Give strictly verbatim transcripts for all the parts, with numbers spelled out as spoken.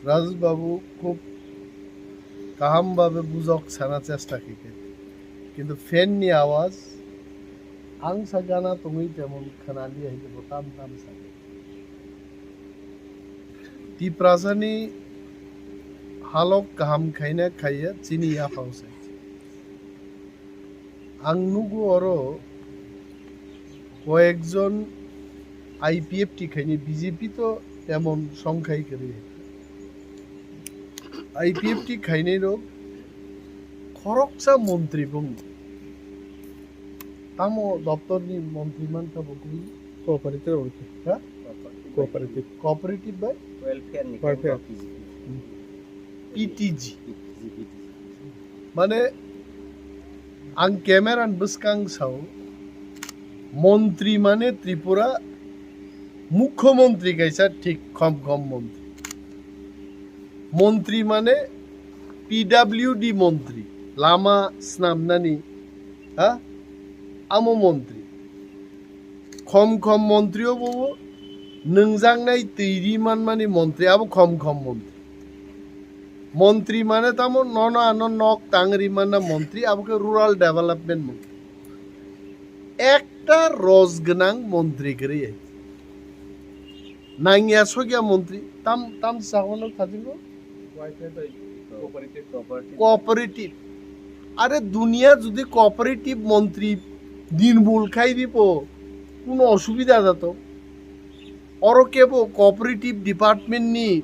Raj babu khub kaham babe bujok sana chesta khe khe. Kintu fan ni awaz ang sa gana tongwi temon khana li hai bo tam tam sa. Tiprasa ni halok kaham khaina khaiya chini yaphang se. Ang nugo oro koyekjon I P F T khaini, B J P to temon songkhai kwrwi. I P F T khainai rok khoroksa montri bung. Tamo doptor ni montri mankha bo kwi? Cooperative rok. Ha? Cooperative. Cooperative bai? Welfare ni. Welfare. P T G. Mane ang camera ni bwskang sao, montri mane Tripura mukhyamantri kaisa thik khom khom montri. Montri mane P W D montri, lama snamnani, ha? Amo montri. Khom khom montri obo nungjaknai twi ri manmani montri, abo khom khom montri. Montri mane tamo nono ano nok tang ri manna montri, abo khe rural development montri. Ekta roj gwnang montri kwrwi. Nangya sokya montri, tam, tam sagono khajibo? Cooperative. Cooperative. Are duniya jodi cooperative montri nirbul khai dibo, kuno osubida da to. Oro kebo cooperative department ni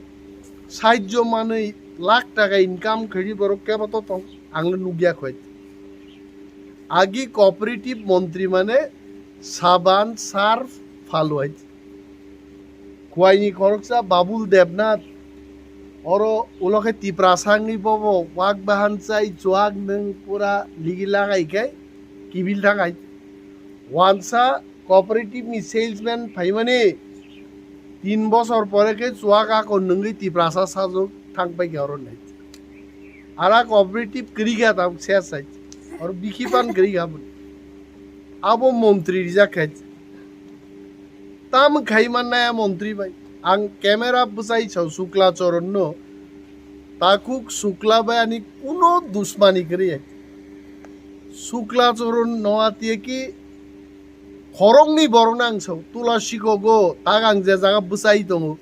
sahajjo manwi lakh taka income khaini borok kebo to tong, ang le nukya khoi. Agi cooperative montri mane saban, sarf, phalwai. Kuaini khoroksa Babul Debnath, oro ulo khe Tiprasa wngwi bobo wak bahan chai chuak nwng pura ligi lagai khe kibil thangai. Wansa cooperative ni salesman phaimani tin bosor pore khe chuak ako nwngwi Tiprasa sajwk thang pai khe oro nai. Ara cooperative kwrwi kha tabuk ses hai. Oro bikhi pan kwrwi kha boni. Abo montri rijak khe. Tam khai mannaya montri bai. Ang camera bwsai sao Sukla Choron no. Takhuk Sukla bai ani kuno dusmani kwrwi hai. Sukla Choron no atiya ki khoroknwi borok no ang sao. Tula sikogo tak ang je jaga bwsai tongo.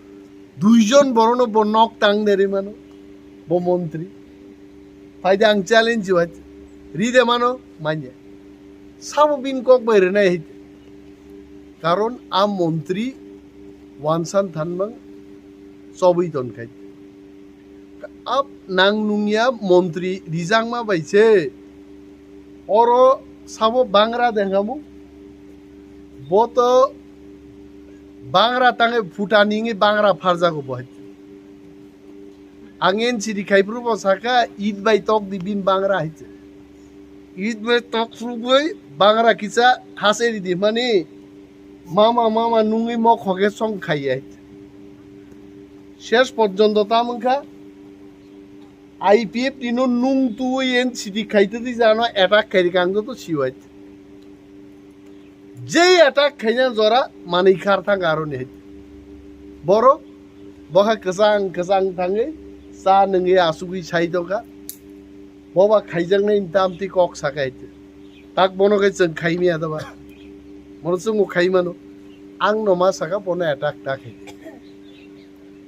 Duijon borok no bo nok tang de ri mano. Bo montri. Phaide ang challenge wai. Ri de mano manya. Sabo bini kok bai rwnai hai. Karon a montri wansan thanmang chobwi ton khai. Ab nang nungya montri rijakma bai se. Oro sabo bangra denghamu. Bo to bangra tange phutani ngi bangra pharjago bo hai. Ang N C D khai phuru bo saka, "Eid bai tok di bini bangra," hai se. Eid bai tok phuru bai bangra kisa hase di di mani, "Mama, mama," nungwi mokho khe song khai hai se. Ses porjonto ta wngkha, I P F T no nung tuwi N C D khai twi jano attack khai rikha ang joto siwai. Jei attack khaina jora manwi khar thang aroni hai. Borok bokha kwchang kwchang thangwi cha nungwi asugwi sai tongkha. Boba khaijaknai tamtwi kok saka hai. Tak bono khe chwng khaimaya da ba. Bono chwngbo khaimano. Ang no ma saka bono attack ta khai.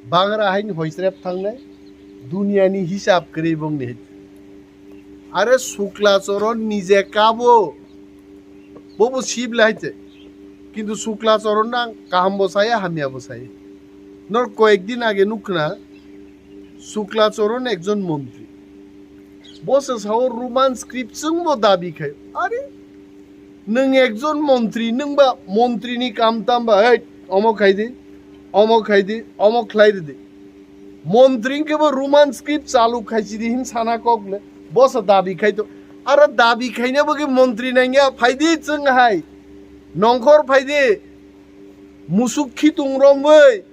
Bangra haini hoisrep thangnai. Duniyani hisab kwrwi bongni hai. Are Sukla Choron nije kabo. Bobo sibla hai te. Kintu Sukla Choron nang kaham bo saya, hamya bo saya. Nor koyek din age nukna Sukla Choron ekjon montri. Bo se sao Roman script chwng bo dabi khai. Are nwng ekjon montri, nwng ba montri ni kam tam ba, "Hey, omo khai di, omo khai di, omo khlai di." Montri khe bo Roman script chalu khai chidi hin sana kok le. Bo se dabi khai to. Ara dabi khaina bo khe montri nangya, phai di chwng hai. Nongkhor phai di. Musuk khitung romwi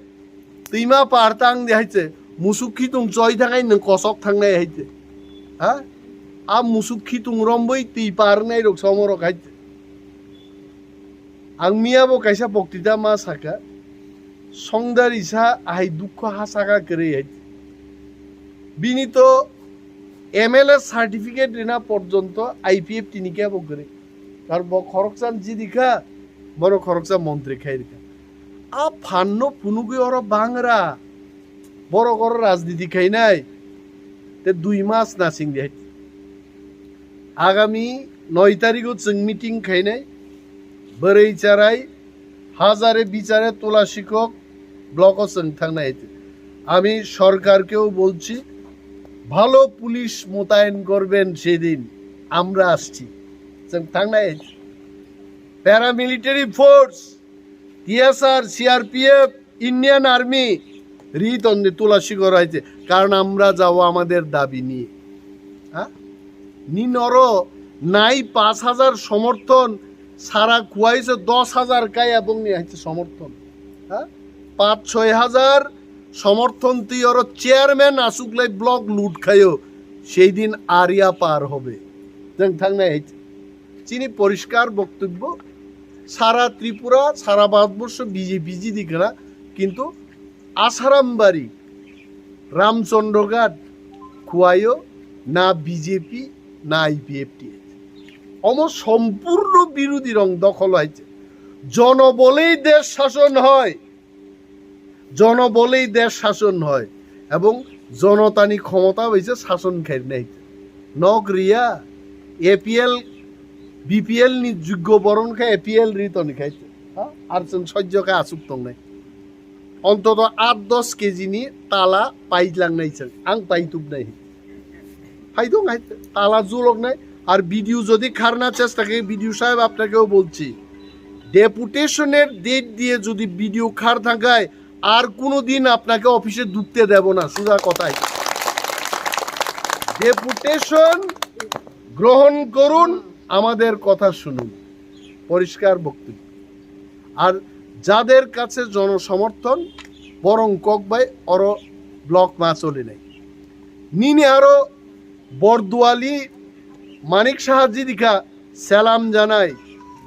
twima par tang di hai se. Musuk khitung choi thangai nwng kosok thangnai hai se. Ha? A musuk khitung romwi twi par wngnai rok somo rok hai se. Ang miya bo kaisa boktita ma saka, songdari sa ahai dukho ha saka kwrwi hai. Bini to M L A certificate rina porjonto I P F T ni kebo kwrwi. Ar bo khoroksa jidi kha, bono khoroksa montri khai rikha. A phanno phunugwi oro bangra, borok oro rajniti khainai, te dui mas nasing di hai. Agami noi tarikho chwng meeting khainai, bwrwi charai, hazare bichare tola sikhok block-o chwng thangnai hai. আমি সরকারকেও বলছি, ভালো পুলিশ মোতায়েন করবেন সেদিন, আমরা আসছি। Chwng thangnai hai. Paramilitary force, T S R, C R P F, Indian Army, ri tongdi tola sikhok hai. কারণ আমরা যাব আমাদের দাবি নিয়ে। হ্যাঁ? Nini oro nai পাঁচ হাজার সমর্থন, সারা খুয়াইছে দশ হাজার kai ebong ni hai somorthon. Ha? পাঁচ ছয় হাজার সমর্থন twi oro chairman aswk lai block loot khaio, সেই দিন আরিয়া পার হবে. Chwng thangnai hai. Chini poriskar boktobbo, সারা ত্রিপুরা, সারা ভারতবর্ষ বিজেপি জিদি kha, কিন্তু আসারামবাড়ি, রামচন্দ্রঘাট, খুয়াইও না বিজেপি না আইপিএফটি। Omo সম্পূর্ণ বিরোধী রং দখল হয়েছে। জনবলেই দেশ শাসন হয়, জনবলেই দেশ শাসন হয় এবং জনতানি ক্ষমতা হয়েছে শাসন খাই নাই। Nok riya, A P L, B P L ni যোগ্য বরণ খাই A P L ri toni khai. Ha? Ar chwng sojjo khe aswk tongnai. অন্তত আট দশ KG ni tala paitlangnai chwng. Ang paitubnai. Phaidong hai tala juloknai. Ar video jodi kharna chesta khe, BDO সাহেব আপনাকেও বলছি, ডেপুটেশনের ডেট দিয়ে যদি ভিডিও খার থাকায় আর কোনোদিন আপনাকে অফিসে ঢুকতে দেব না, সোজা কথাই। ডেপুটেশন গ্রহণ করুন, আমাদের কথা শুনুন। পরিষ্কার বক্তব্য। আর যাদের কাছে জনসমর্থন, বরং ককবাই অরো ব্লক মা চলে নাই। নিনে আরো বরদুয়ালি মানিক সাহা জিদিকা সালাম জানাই,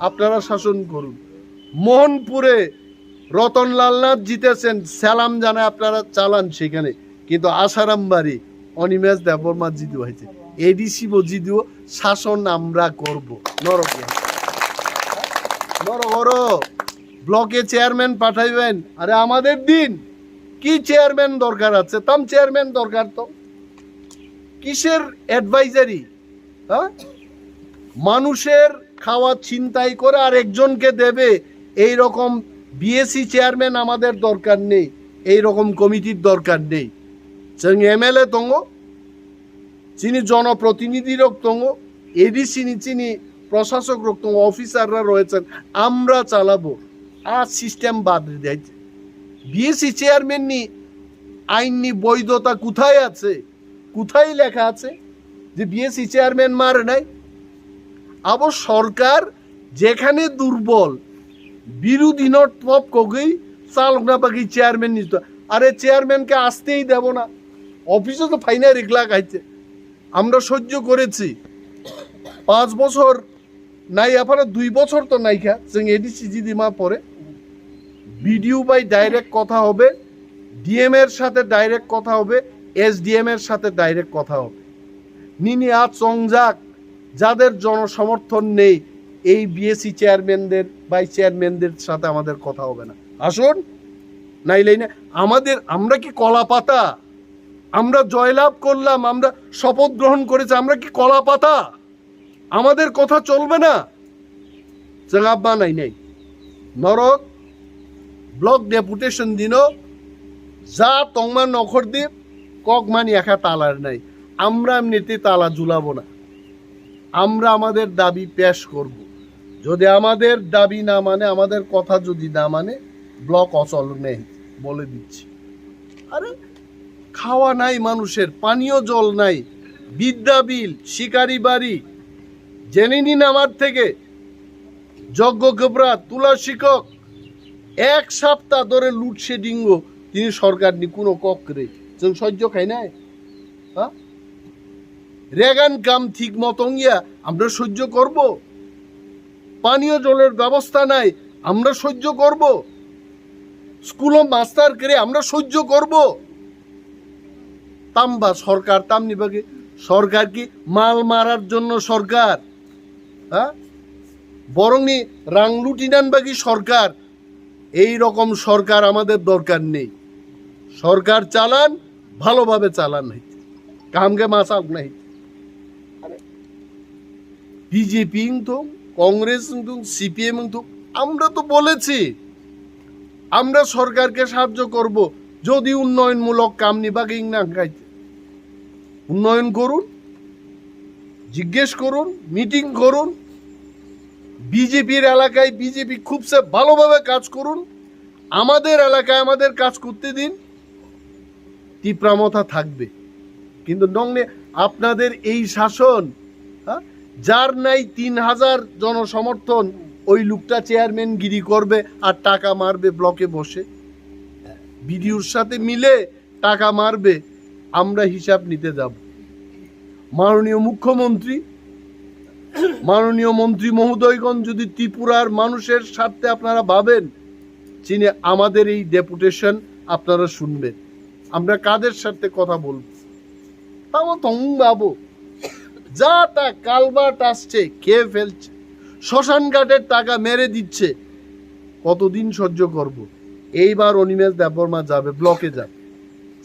আপনারা শাসন করুন। মোহনপুরে রতনলাল নাথ জিতেছেন, সালাম জানাই, আপনারা চালান সেখানে। কিন্তু আসারামবাড়ি অনিমেষ দেববর্মা জিতু হয়েছে, এডিসি বো জিতু, শাসন আমরা করব। নরক নরক ওরো ব্লকে চেয়ারম্যান পাঠাইবেন। আরে আমাদের দিন কি চেয়ারম্যান দরকার আছে? তাম চেয়ারম্যান দরকার তো। কিসের অ্যাডভাইজারি? হ্যাঁ, মানুষের খাওয়া ছিনতাই করে আর একজনকে দেবে, এই রকম বিএসি চেয়ারম্যান আমাদের দরকার নেই, এই রকম কমিটির দরকার নেই। Chwng MLA tongo, chini jonoprotinidhi rok tongo, ADC ni chini প্রশাসক rok tongo, অফিসাররা রয়েছেন, আমরা চালাবো। আর সিস্টেম বাদ দিয়ে বিএসি চেয়ারম্যান নি আইন নি বৈধতা কোথায় আছে? কোথায় লেখা আছে যে বিএসি চেয়ারম্যান মারে নাই? আবার সরকার যেখানে দুর্বল, বিরোধী নট পপ কগই চালক না বাকি চেয়ারম্যান নিত। আরে চেয়ারম্যানকে আসতেই দেব না, অফিসে তো ফাইনাল রিগলা খাইছে। আমরা সহ্য করেছি পাঁচ বছর, নাই আপনারা দুই বছর তো নাইখা, chwng এডিসি জিদিমা পরে বিডিও বাই ডাইরেক্ট কথা হবে, ডিএম এর সাথে ডাইরেক্ট কথা হবে, এসডিএম এর সাথে ডাইরেক্ট কথা হবে। নিনি আ চংজাক, যাদের জনসমর্থন নেই, এই বিএসি চেয়ারম্যানদের, ভাইস চেয়ারম্যানদের সাথে আমাদের কথা হবে না। আসুন, নাইলে না, আমাদের, আমরা কি কলা পাতা? আমরা জয়লাভ করলাম, আমরা শপথ গ্রহণ করেছি, আমরা কি কলা পাতা? আমাদের কথা চলবে না? Chwng abma nai nai. Norok block deputation dino ja tongma nokhor di kok mani akha talar nai. Amra emniti tala julabo na. Amra amader dabi pesh korbo. Jodi amader dabi na mane, amader kotha jodi na mane, block ochol nei, bole dicchi. আরে, খাওয়া নাই মানুষের, পানীয় জল নাই, বিদ্যা বিল, শিকারি বাড়ি, জেনে নিন আমার থেকে। যজ্ঞ গোবরা, তুলা শিক্ষক, এক সপ্তাহ ধরে লোডশেডিং ও তিনি সরকার নি কোনো কক্রে। Chwng sojjo khai nai? হ্যাঁ? রেগান কাম ঠিক মতো ইয়া, আমরা সহ্য করব? পানীয় জলের ব্যবস্থা নাই, আমরা সহ্য করব? স্কুলো মাস্টার করে আমরা সহ্য করব? Tamba sorkar, tamni bagwi sorkar ki mal marar jonno sorkar? Ha? Borokni rang lutinan bagwi sorkar? এই রকম সরকার আমাদের দরকার নেই। সরকার চালান, ভালোভাবে চালান হইতে, কামকে মাসা নাই। বিজেপি হইতো, কংগ্রেস হইতো, সিপিএম হইতো, আমরা তো বলেছি আমরা সরকারকে সাহায্য করব যদি উন্নয়নমূলক কাম নিবাকে ইংনাং খাইতে। উন্নয়ন করুন, জিজ্ঞেস করুন, মিটিং করুন। বিজেপির এলাকায় বিজেপি খুবসে ভালোভাবে কাজ করুন। আমাদের এলাকায় আমাদের কাজ করতে দিন। তিপ্রা মথা থাকবে। কিন্তু নংনে আপনাদের এই শাসন, হ্যাঁ, যার নাই তিন হাজার জনসমর্থন, ওই লোকটা চেয়ারম্যান গিরি করবে আর টাকা মারবে ব্লকে বসে, বিডিওর সাথে মিলে টাকা মারবে। আমরা হিসাব নিতে যাব। মাননীয় মুখ্যমন্ত্রী, মাননীয় মন্ত্রী মহোদয়গণ, যদি ত্রিপুরার মানুষের স্বার্থে আপনারা ভাবেন, চিনে আমাদের এই ডেপুটেশন আপনারা শুনবেন। আমরা কাদের সাথে কথা বলব? তাও তো বাবু, যা তা কালভার্ট আসছে, খেয়ে ফেলছে, শ্মশান ঘাটের টাকা মেরে দিচ্ছে, কতদিন সহ্য করব? এইবার অনিমেষ দেববর্মা যাবে, ব্লকে যাবে।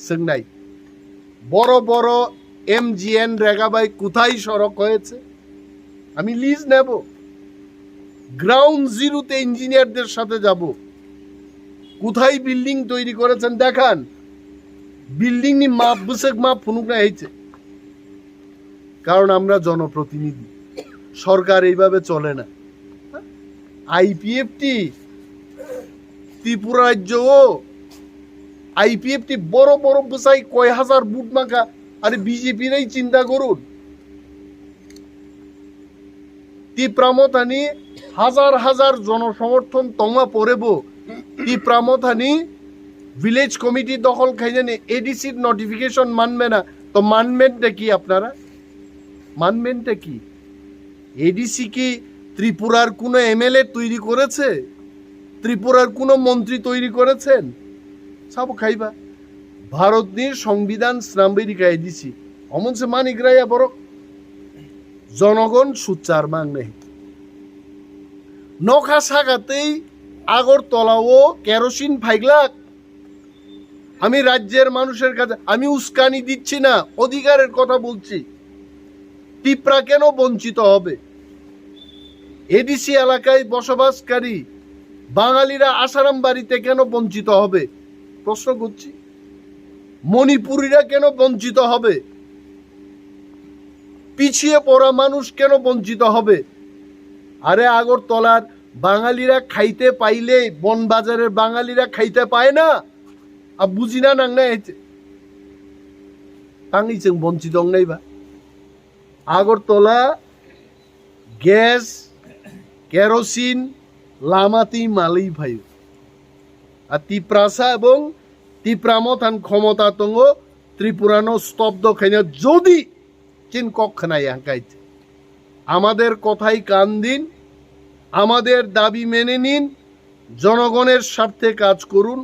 সেংনাই বড় বড় এমজিএন রেগাবাই কোথায় সড়ক হয়েছে? আমি লিজ নেব, গ্রাউন্ড জিরোতে ইঞ্জিনিয়ারদের সাথে যাব। কোথায় বিল্ডিং তৈরি করেছেন দেখান। বিল্ডিং নি মাপ বুসেক মাপ ফুনুক না হয়েছে। কারণ আমরা জনপ্রতিনিধি, সরকার এইভাবে চলে না। আইপিএফটি ত্রিপুরা রাজ্য ও আইপিএফটি বড় বড় বুসাই কয় হাজার ভোট মাখা, আরে বিজেপিরাই চিন্তা করুন। তিপ্রা মথানি হাজার হাজার জনসমর্থন তংমা পরেবো তিপ্রা মথানি ভিলেজ কমিটি দখল খাইজানি এডিসির নোটিফিকেশন মানবে না। তো মানবেনটা কি আপনারা? মানবেনটা কি? এডিসি কি ত্রিপুরার কোনো এমএলএ তৈরি করেছে? ত্রিপুরার কোনো মন্ত্রী তৈরি করেছেন? সাবো খাইবা। ভারতনি সংবিধান স্নাম্বাই রিকা এডিসি অমনসে মানিক রায়া বরক জনগণ সুচার মাংনে। নখা সাগাতেই আগরতলাও কেরোসিন ফাইগলাক। আমি রাজ্যের মানুষের কাছে, আমি উস্কানি দিচ্ছি না, অধিকারের কথা বলছি। তিপ্রা কেন বঞ্চিত হবে? এডিসি এলাকায় বসবাসকারী বাঙালিরা আসারাম বাড়িতে কেন বঞ্চিত হবে? প্রশ্ন করছি। মণিপুরীরা কেন বঞ্চিত হবে? পিছিয়ে পড়া মানুষ কেন বঞ্চিত হবে? আরে, আগরতলার বাঙালিরা খাইতে পাইলে বনবাজারের বাঙালিরা খাইতে পায় না? আর বুঝি না নাং না এতে। তাঙ্গি চেং বঞ্চিত অং নাইবা। আগরতলা গ্যাস, কেরোসিন লামাতেই মালেই ভাই। আর তিপ্রাসা এবং তিপ্রা মথান ক্ষমতা তঙ্গ ত্রিপুরানো স্তব্ধ খাইনা যদি চিন কক্ষণায় হাঁকাইছে। আমাদের কথায় কান দিন, আমাদের দাবি মেনে নিন, জনগণের স্বার্থে কাজ করুন,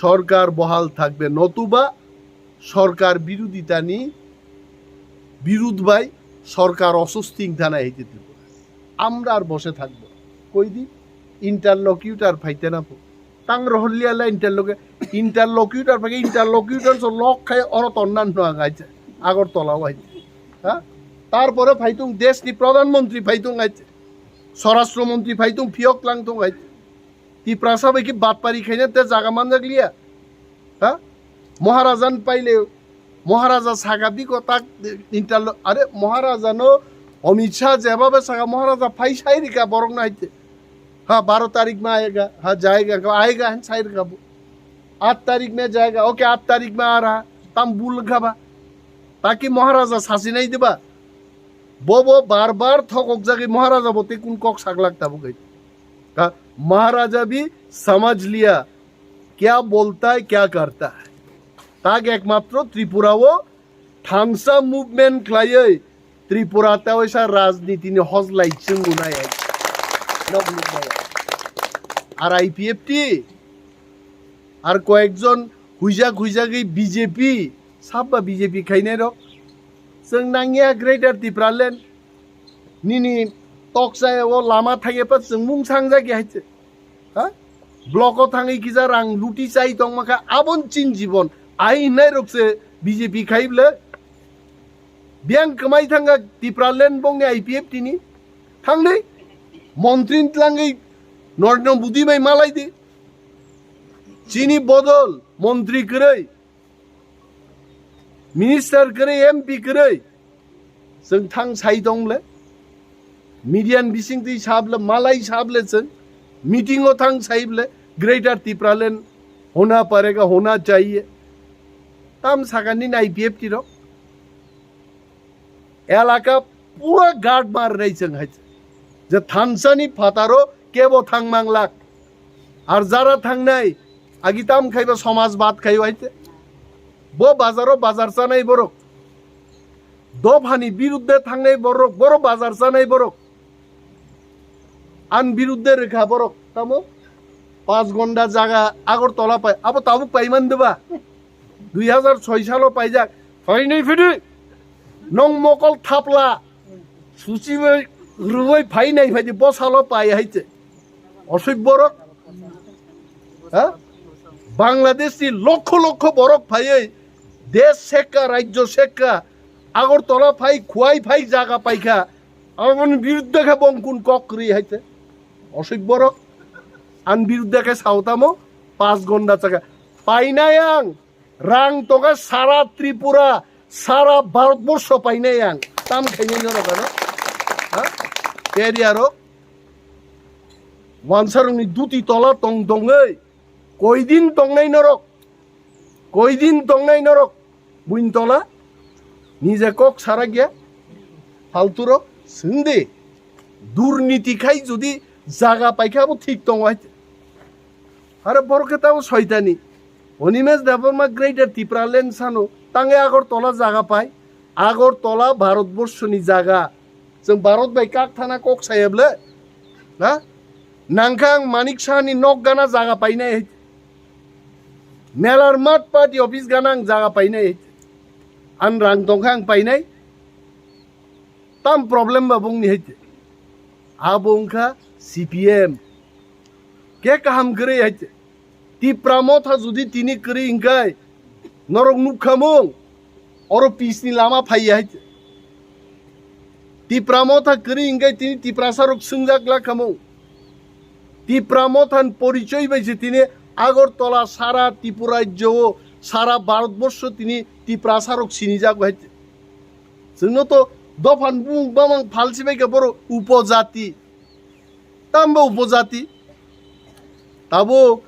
সরকার বহাল থাকবে, নতুবা সরকার বিরোধিতা নিয়ে বিরোধ বাই সরকার অস্বস্তি থানায় হইতে দিব। আমরা আর বসে থাকবো কই দিন? ইন্টারলকিউটার ফাইতে না পো। Tang rohorliya la interlocutor, interlocutor pake interlocutor so lok khai oro tonnan no ang aise Agartala o aise. Ha? Tarpore phaitung desh ni pradhan mantri phaitung aise, swarashtra mantri phaitung phiyok langtung aise. Tiprasa bai ki batpari khaina te jaga manjak liya. Ha? Maharajan paile Maharaja saka biko tak interlo, are Maharaja no Amit Shah jeba be saka Maharaja phai sai rika borok na haite. Ha, baro tarik ma ayega, ha, jayega, ka ayega, hen sai rika bo. Aat tarik me jayega, okay, aat tarik ma aa raha, tam bul kha ba. Taki Maharaja sasi nai diba. Bo bo bar bar thokok jagi Maharaja bo te kun kok saklak tabu gai. Ha, Maharaja bhi samajh liya kya bolta hai, kya karta hai. Tak ekmatro Tripura o thansa movement khlaiwi Tripura ta waisa rajniti ni hojlai chwngu nai hai. Nok nuk nai. Ar I P F T, ar koyekjon huijak huijagwi B J P, Sabba B J P khainai rok. Chwng nangya Greater Tipraland. Nini toksa o lama thangya pa chwng mung sangjak ya hai se. Ha? Block o thangwi kisa rang luti chai tongma kha abon chin jibon. Ai hinai rok se B J P khai ble. Biyang kwmai thanga Tipraland bongni I P F T ni. Thangnai. Montri ni tlangwi Narendra Modi bai malai di. Chini bodol montri kwrwi. Minister kwrwi, M P kwrwi. Chwng thang sai tong le. Media ni bising twi sab le, malai sab le chwng. Meeting o thang sai le. Greater Tipraland hona parega, hona chahiye. Tam sakani na I P F T rok. Elaka pura guard mar nai chwng hai. Je thansani phataro kebo thang manglak. Ar jara thangnai, agi tam khaiba somaj bad khaio hai te. Bo bazaro bazar chanai borok. Dophani birudde thangnai borok, boro bazar chanai borok. An birudde rwkha borok, tamo? Panch gonda jaga Agartala pai, abo tabuk paiman deba? Dui hazar soi salo paijak. Phainai phidi. Nong mokol thapla. Suchi bai rwbai phainai phaidi bosalo pai hai te. Osoi borok. Ha? Bangladesh ni lokho lokho borok phaiwi desh sekka, rajyo sekka, Agartala phai, Khowai phai jaga paikha. Aboni birudde khe bongkun kok kwrwi hai te. Osoi borok. An birudde khe sautamo panch gonda chaka. Painai ang. Rang toga sara Tripura, sara Bharatborsho painai ang. Tam khainai norok ano. Ha? Area rok. Wansarokni duti tola tong tongwi. Koidin tongnai norok? Koidin tongnai norok? Buini tola? Nije kok sarakya? Falturok? Swngdi. Durniti khai jodi jaga paikha abo thik tongo hai. Are borok khe tamo soitani. Animesh Debbarma Greater Tipraland sano. Tange Agartala jaga pai. Agartala Bharatborshoni jaga. Chwng Bharat bai kak thana kok saya ble. Na? Nangkha ang Manik Sahani nok gana jaga painai. Melar mat party office gana ang jaga painai. An rang tongkha ang painai. Tam problem ba bongni hai te. Abo wngkha C P M. Khe kaham kwrwi hai te. Tipra motha jodi tini kwrwi hwnkhe norok nukha mung. Oro peace ni lama phaiya hai te. Tipra motha kwrwi hwnkhe tini Tiprasa rok swngjak lakha mung. Tipra motha ni porichoi bai se tini Agartala sara Tripura rajyo o sara Bharatborsho tini Tiprasa rok sinijak hai te. Chwngno to dophan bumung bamang phalsi bai khe boro upojati. Tamba upojati. Tabo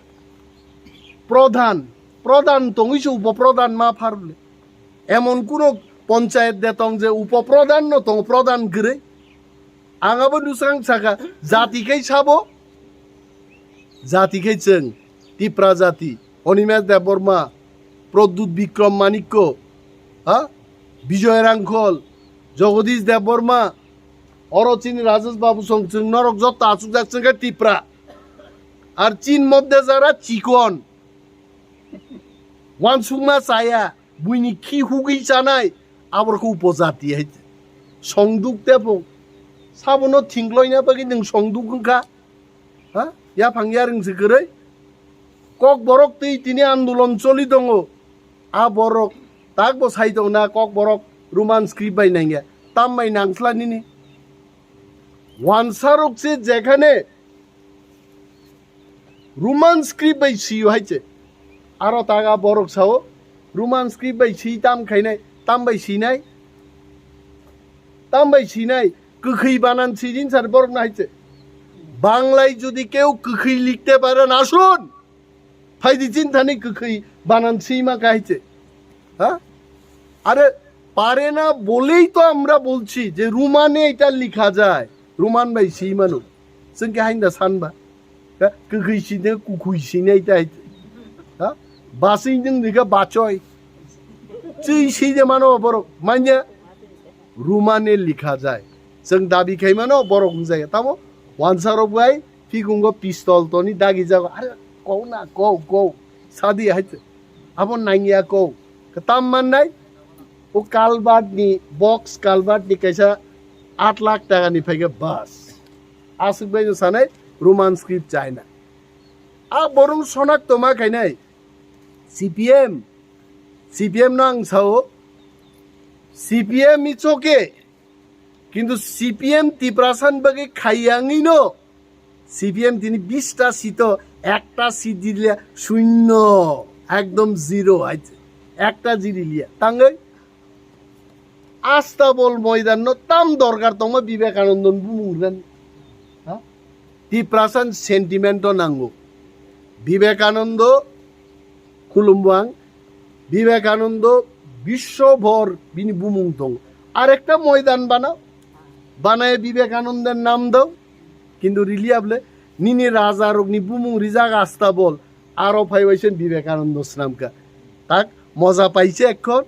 prodhan. Prodhan tongwi se upo prodhan ma pharle. Emon kuno ponchayat de tong je upo prodhan no tong prodhan gre. Ang abo nusang saka jati kai sabo. Jati khe chwng Tipra jati, Animesh Debbarma, Pradyut Bikram Manikya, ha? Bijoy Rangkhol, Jagadish Debbarma, oro chini Rajesh Babu song chwng norok jotto achukjak chwng khe Tipra. Ar chin modde jara chikon. Wansukma chaya. Buini khi hugwi chanai, aborok khe upojati hai. Songduk tepung. Sabono thingloina bagwi nwng songduk wngkha. Ha? Yaphang yarwng se kwrwi. Kokborok twi tini andolon choli tongo. A borok takbo sai tongna Kokborok Roman script bai nangya. Tam bai nangsla nini. Wansarok se jekhane Roman script bai sio hai se. Aro taga borok sao, Roman script bai si tam khainai, tam bai sinai, tam bai sinai, kwkhwi banan sijin sar borok nai se. Banglai jodi keu kwkhwi likte pare na sun, phaidi chin thani kwkhwi banan sima kai se. Ha? আরে পারে না বলেই তো আমরা বলছি যে রোমানে এটা লেখা যায়, Roman bai si mano. Chwng khe hain da san ba? Ha? Kwkhwi sine kukhwi sine eta hai. Ha? Basing jwng dikha bachoi. Chwi si de mano borok. Manya Romane likha jai. Chwng dabi khai mano borok wngjaya. Tamo wansarok bai phikungo pistol toni dagi jago. Are kou na kou kou. Sadi hai. Abo nangya kou. Tam mannai, o culvert ni, box culvert ni kaisa aat lakh taka ni phaikhe bas. Aswk bai no sanai Roman script China. A borong sonak toma khainai C P M, C P M no ang sao, C P M is okay, kintu C P M Tiprasa ni bagwi khaiyangwi no C P M tini bista seat o ekta seat dilia shunyo, ekdom zero hai se. Ekta jirilia. Tangwi Astabol moidan no tam dorkar tongma Vivekananda ni bumung ran. Ha? Tiprasa ni sentiment o nango. Vivekananda khulumbo ang, Vivekananda biswobhor bini bumung tong. Arekta moidan bana, banai Vivekananda ni nam dao. Kintu rilia bole nini raja rokni bumung rijak Astabol, aro phaibai sen Vivekananda swnamkha. Tak moja paise ekhon.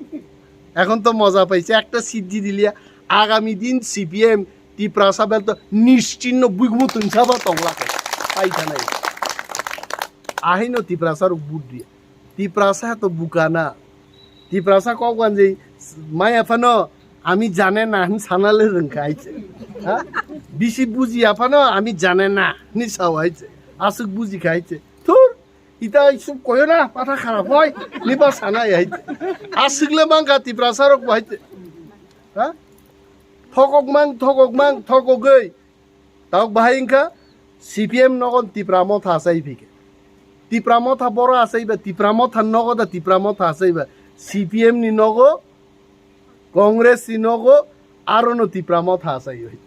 Ekhon to moja paise, ekta seat di dilia. Agami din C P M Tiprasa belt to nischinno buigumo tungsaba tongla khe. Paithanai. Ahino Tiprasa rok vote dia. Tiprasa to bukana. Tiprasa kok banjai maya phano ami jane na hin sanale rwngkha hai se. Ha? Bisi buji aphano ami jane na hin sao hai se. Aswk buji kha hai se. Thur. Ita isuk koyo na, patha kharap hoi, nipa sana ya hite. Aswk le mangkha Tiprasa rok bo hite. Ha? Thokok mang, thokok mang, thokogoi. Tauk bahai wngkha C P M nogon Tipra Motha achai phikhe. Tipra Motha boro achai ba, Tipra Motha nogo da Tipra Motha achai ba. C P M ni nogo Congress ni nogo aro no Tipra Motha achai oi.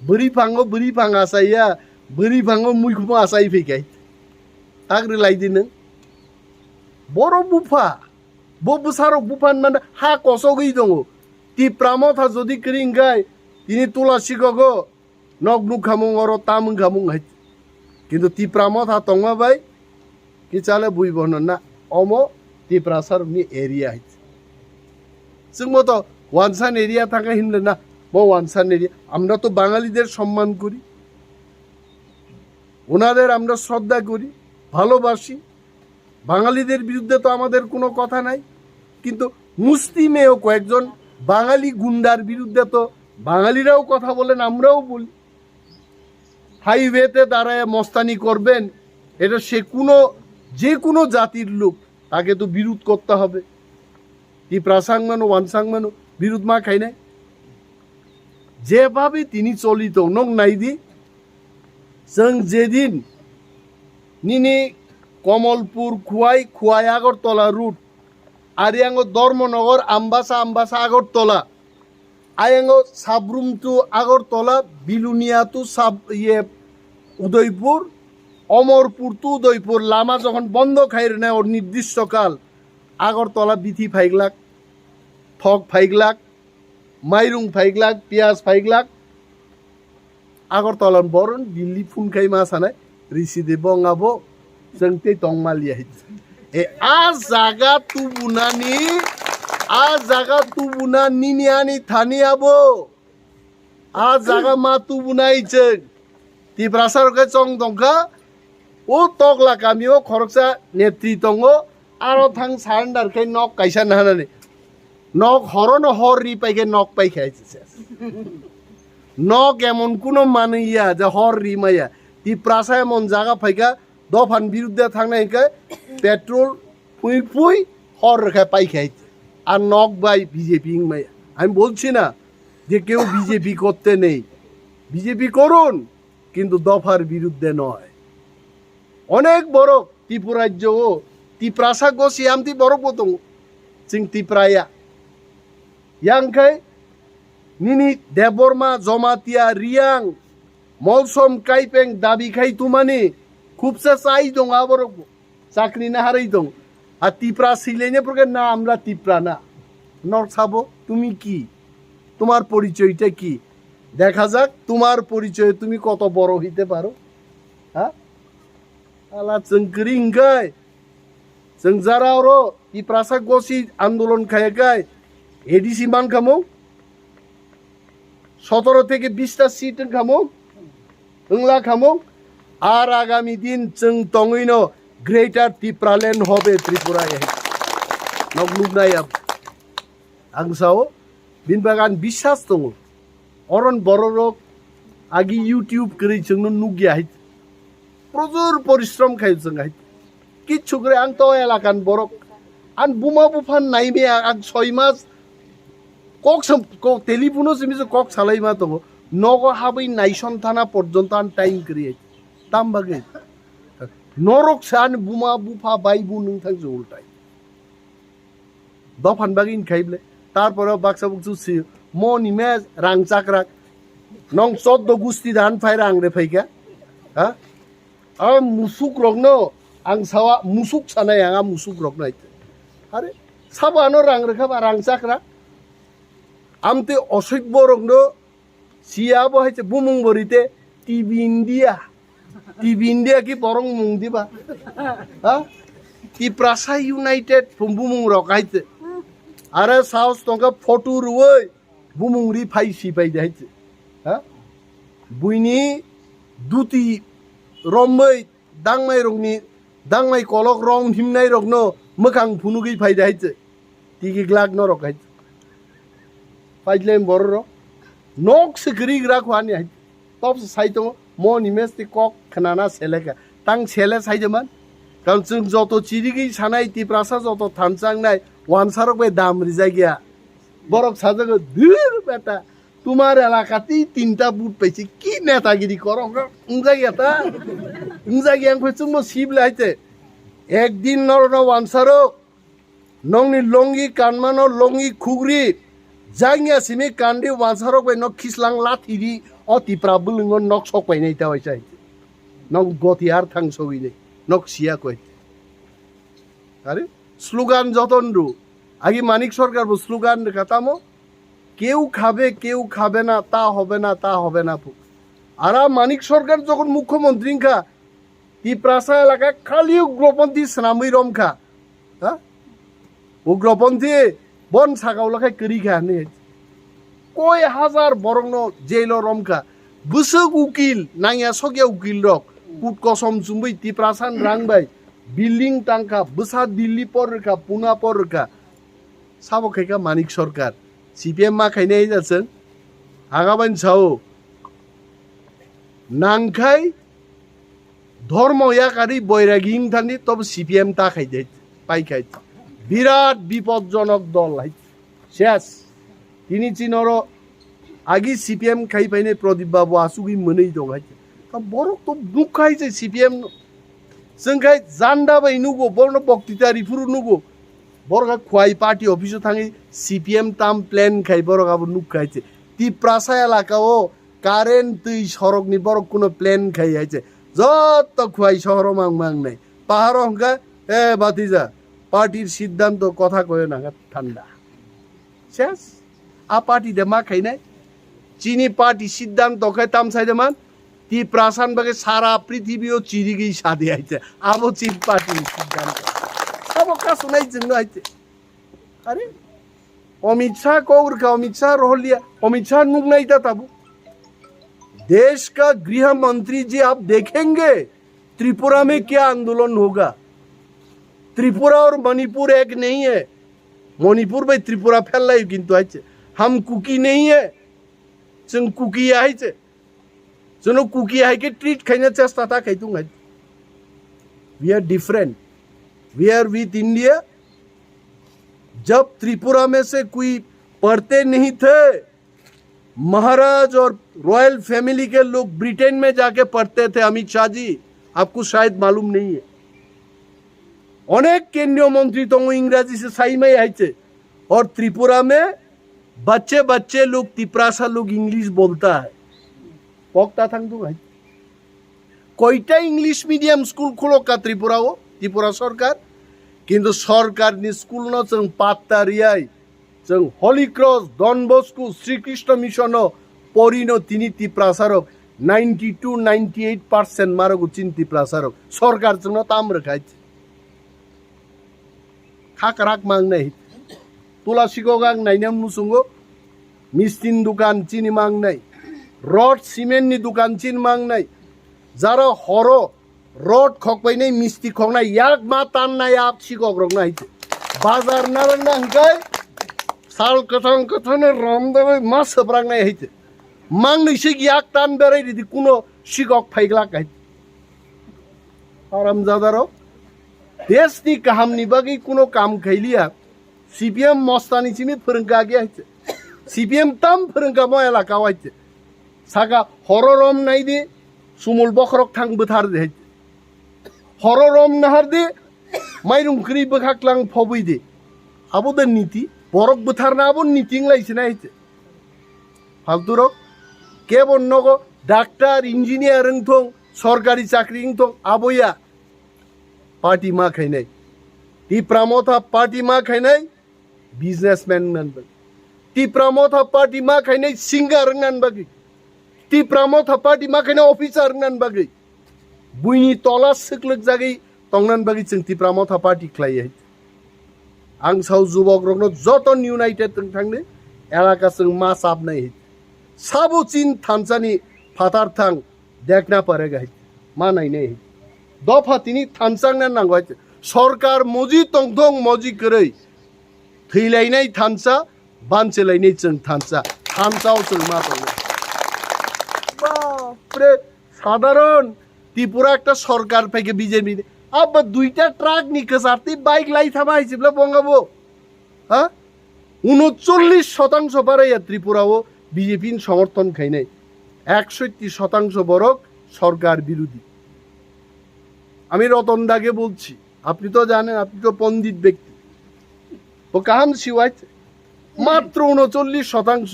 Bwrwi phango bwrwi phang achai ya, bwrwi phango muikhumo achai phai kai. Tak rwlai di nwng. Boro bupha, bo bwsarok bupha hinmano ha kosogwi tongo. Tipra Motha jodi kwrwi hwnkhe tini Tulasi gogo. Nok nukhamung oro tam wngkhamung hai. Kintu Tipra Motha tongma bai kichale bui bono na omo Tiprasa rokni area hai. Chwngbo to wansan area thangkha hinle na bo wansan area. আমরা তো বাঙালিদের সম্মান করি, ওনাদের আমরা শ্রদ্ধা করি, ভালোবাসি। বাঙালিদের বিরুদ্ধে তো আমাদের কোনো কথা নাই, কিন্তু মুষ্টিমেয় কয়েকজন বাঙালি গুন্ডার বিরুদ্ধে তো বাঙালিরাও কথা বলেন, আমরাও বলি। হাইওয়েতে দাঁড়ায় মস্তানি করবেন, এটা সে কোনো, যে কোনো জাতির লোক, তাকে তো বিরোধ করতে হবে। Tiprasa wngmano, wansa wngmano, বিরোধ ma khainai. যেভাবে তিনি চলিত, nok nai di, chwng jedin nini Komolpur Khwai, Khwai Agartala route, ariango Dharmanagar, Ambasa, Ambasa Agartala, ayango Sabrum to Agartala, Bilonia to Sab-, iye, Udaipur, Omorpur to Udaipur, lama jokhon bondo khai rwnai o nirdisho kal, Agartala bithi phaiglak, thok phaiglak, mairung phaiglak, piyaj phaiglak, Agartala ni boron Delhi phun khai ma sanai, risi de bong abo, chwng tei tong maliya hai. E, a jaga tubunani, a jaga tubuna nini ani thani abo. A jaga ma tubunai chwng. Tiprasa rok khe chong tongkha. O tokla kami o khoroksa netri tongo. Aro thang surrender khe nok kaisa nahanani. Nok horo no hor ri pai khe nok pai khe. Nok emon kuno manwi ya je hor ri maya. Tiprasa emon jaga phaikha. Dophani birudde thangnai hinkhe petrol phui phui hor rwkha paikha. Ar nok bai B J P wngmaya. আমি বলছি না যে কেউ বিজেপি করতে নেই, বিজেপি করুন, কিন্তু দফার বিরুদ্ধে নয়। অনেক বড় ত্রিপুরা রাজ্য ও তিপ্রাসা গোসি আমতি বড় পতং চিং তিপ্রায়া। Yang khai nini Debbarma, Jamatia, Riang, Molsom, Kaipeng dabi khai tumani khubsa chai tong aborok bo. Chakri naharwi tong. A Tipra silaine purke na amra Tipra na. Nok sabo tumi ki? তোমার পরিচয়টা কি? দেখা যাক তোমার পরিচয়ে তুমি কত বড় হইতে পারো। হ্যাঁ? Ala chwng kwrwi hwnkhe, chwng jara oro Tiprasa gosi andolon khaya khai A D C mankhamung, সতেরো থেকে বিশটা seat wngkhamung, wngla khamung, ar agami din chwng tongwino Greater Tipraland hobe Tripura e. Nok nuknai abo. Ang sao, bini bagwi ang biswas tongo. Oron bororok agi YouTube kwrwi chwngno nukya hai. Projur porishrom khai chwng hai. Kichu kwrwi ang to elakan borok. Ang buma buphan naimaya ang soi mas kok sam, kok telephone-o simi se kok salai ma tongo. Nogo habwi naison thana porjonto ang time kwrwi hai. Tam bagwi. Norok se ani buma bupha bai bu nwng thang se ultai. Dophan bagwi khai ble. Tarpore baksa buksu si mo ni me rang chakrak. Nong choddo gusti dan phai rang re phai kha. Ha? A musuk rokno ang sawa musuk sanai ang a musuk rokno ai. Are sabo ano rang re kha ba rang chakrak. Amte osik borok no Siya bo hai se bumung bo rite T V India. T V India ki borong mung diba? Ha? Tiprasa United pum bumung rok hai se. Are saos tongka photo ruwoi bumung ri phai si phai de hai se. Ha? Buini duti romoi dangmai rokni, dangmai kolok rong himnai rokno mwkhang phunugwi phaide hai se. Tigi glak norok hai se. Phaidle borok rok. Nok se gri gra khwani hai. Top se sai tongo. Mo ni mes ti kok khnana seleka. Tang sele sai de man. Karon chwng joto chirigwi sanai Tiprasa joto thanchang nai. Wansarok bai dam rijak ya. Borok sajago, "Dhur beta, tumar elakati tinta but paise, ki netagiri korok rok wngjak ya ta? Wngjak ya wngkhe chwngbo sibla hai te. Ekdin norokno wansarok, nokni longi kanmano longi khugri, jangya simi kandi wansarok bai nok khislang lathiri, o Tipra bwlwngo nok sok painai ta waisa hai te. Nok goti ar thang sogwi nai, nok siya koi." Are slogan joton ru. Agi Manik Sarkar bo slogan rwkha tamo, "কেউ খাবে, কেউ খাবে না, তা হবে না, তা হবে না" phu. Ara Manik Sarkar jokhon mukhyamantri wngkha, Tiprasa elaka khali ugroponthi swnamwi romkha. Ha? Ugroponthi bon sakao lakhai kwrwi kha hinwi. Koi hazar borokno jailo romkha. Bwswk ukil, nangya sokya ukil rok. Kut kosom chumui Tiprasan rang bai building tangkha, bwsa Delhi por rwkha, Pune por rwkha. Sabo khaikha Manik Sarkar. C P M ma khainai da chwng. Hagaban sao. Nangkhai Dhormo yakarwi boiragi wngthani tobo C P M ta khai de, pai khai. Birat bipodjonok dol hai. Ses. Tini chinoro agi C P M khai phainai Pradip Babu asugwi mwnwi dong hai. Ta borok to nukha hai je C P M no. Chwng khai janda bai nugo, borokno boktita riphuru nugo. Borok ha Khwai party office o thangwi C P M tam plan khai borok abo nukha hai je. Tiprasa elaka o Current, twi, sorokni borok kuno plan khai hai se. Jotto Khwai sohoro mang mang nai. Paharo hwnkha, "E batija, partyr siddhanto kotha koyo nangkha thanda." Ses. A party de ma khainai. Chini party siddhanto khe tam sai de man. Tiprasan bagwi sara prithibio chirigwi sadi hai se. Abo chini party ni siddhanto. Abo kasunai jwngno hai se. Are? Amit Shah kok rwkha, Amit Shah rohorliya, Amit Shah nuknai ta tabuk. देश का गृह मंत्री जी, आप देखेंगे त्रिपुरा में क्या आंदोलन होगा। त्रिपुरा और मणिपुर एक नहीं है। मणिपुर भाई त्रिपुरा फैल रही, किंतु आज हम कुकी नहीं है, जों कुकी है। Chwngno Kuki hai khe treat khaina chesta ta khai tong hai. We are different. We are with India. जब त्रिपुरा में से कोई पढ़ते नहीं थे, महाराज और रॉयल फैमिली के लोग ब्रिटेन में जाके पढ़ते थे। अमित शाह जी, आपको शायद मालूम नहीं है। অনেক কেন্দ্রীয় মন্ত্রী তো ইংরাজি সে সাইমাই আইছে। और त्रिपुरा में बच्चे बच्चे लोग तिप्रासा लोग इंग्लिश बोलता है। Pokta thang tu hai. Koita English medium school khulo ka Tripura o, Tripura sarkar. Kintu sarkar ni school no chwng patta riyai. Chwng Holy Cross, Don Bosco, Sri Krishna Mission o porino tini Tiprasa rok ninety two, ninety eight percent marogo chin Tiprasa rok. Sarkar chwngno tam rwkhai. Khakrak mangnai. Tula sikok ang nainam nusungo. Mistin dukan chini mangnai. Rod cement ni dukan chin mangnai. Jara horo rod khokpainai misti khoknai yak ma tannai ap sikok roknai. Bazar narwkna hwnkhe sal kwthang kwthangni romdawi ma swbraknai hai se. Mangnwi se yak tan berai ridi kuno sikok phaiglak hai. Haramjadarok, deshni kahamni bagwi kuno kam khailiya. C P M mostani simi phwrwngkha agi hai se. C P M tam phwrwngkha mo elaka o hai se. Saka horo rom nai di, sumul bokhorok thang bwthar di hai se. Horo rom nahar di, mairung kwrwi bwkha klang phobwi di. Abo de niti, borok bwtharna abo niti wng lai se nai hai se. Falturok, kebo nogo doctor, engineer wng thung, sorkari chakri wng thung, abo ya party ma khainai. Tipra Motha party ma khainai, businessman wng nan bagwi. Tipra Motha party ma khainai, singer wng nan bagwi. Tipra Motha party ma khainai, officer wng nan bagwi. Buini tola swklwk jagwi tongnan bagwi chwng Tipra Motha party khlai hai. Ang sao jubokrokno joto united wng thangni elaka chwng ma chapnai hai. Sabo chin thansani phatar thang dekna parega hai. Ma nainai hai. Dopha tini thansangna nango hai. Sorkar moji tongthong moji kwrwi. Thwilainai thansa, banchilainai chwng thansa. Thansao chwng ma tongo. Bapre, sadharon Tripura ekta sorkar phaikhe B J P ni. Abba duita truck ni kwchar tei bike lai thama hai sibla bonga bo. Ha? Unochollish shotangso baraya Tripura o B J P ni somorthon khainai. Eksotti shotangso borok sorkar birudhi. আমি রতন দাকে বলছি, আপনি তো জানেন, আপনি তো পণ্ডিত ব্যক্তি। ও কাহাম সিওয়াইছে মাত্র ঊনচল্লিশ শতাংশ।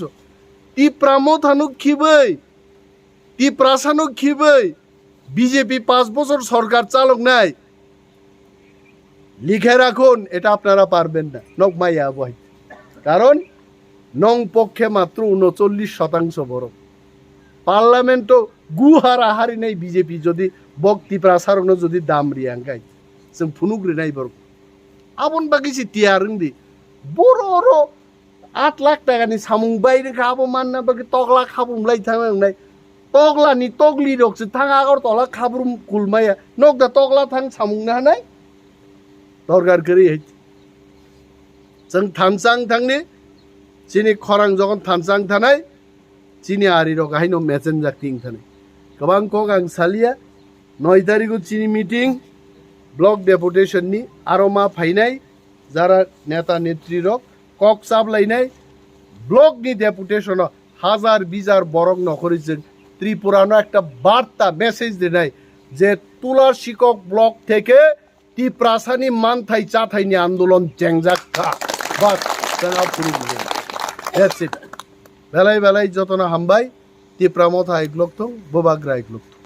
তিপ্রা মথানো খিবই, তিপ্রাসানো খিবই, বিজেপি পাঁচ বছর সরকার চালক নাই। লিখে রাখুন, এটা আপনারা পারবেন না। নকমাইয়া বই। কারণ নং পক্ষে মাত্র ঊনচল্লিশ শতাংশ বরং। পার্লামেন্টও গুহারা হারি নাই বিজেপি যদি বক তিপ্রাসারকনো যদি দাম রিয়াংগাই। Chwng phunuk rinai borok. Abon bagwi se tiyar wng di. Boro oro aat lakh taka ni samung bai rwkha, abo manna bagwi tokla khabrum lai thang nai. Tokla ni tokli rok se thang Agartala khabrum kulmaya. Nok da tokla thang samung na nai. Dorkar kwrwi hai. Chwng thansa wng thangni, chini khorang jokhon thansa wng thanai, chini arirok haino mechenjak ting thani. Kwbang kok ang salia, noi tarigo chini meeting, block deputation ni aro ma phainai, jara neta netri rok kok chaplainai, block ni deputation o hazar bizar borok nokhori chwng Tripura no ekta barta message dinai je Tula Sikok block theke Tiprasani manthai chathaini andolon chengjak kha. Bas, chwng aphuru bujai. That's it. Belai belai jotono hambai. Tipra Motha iklok thung, Bubagra iklok thung.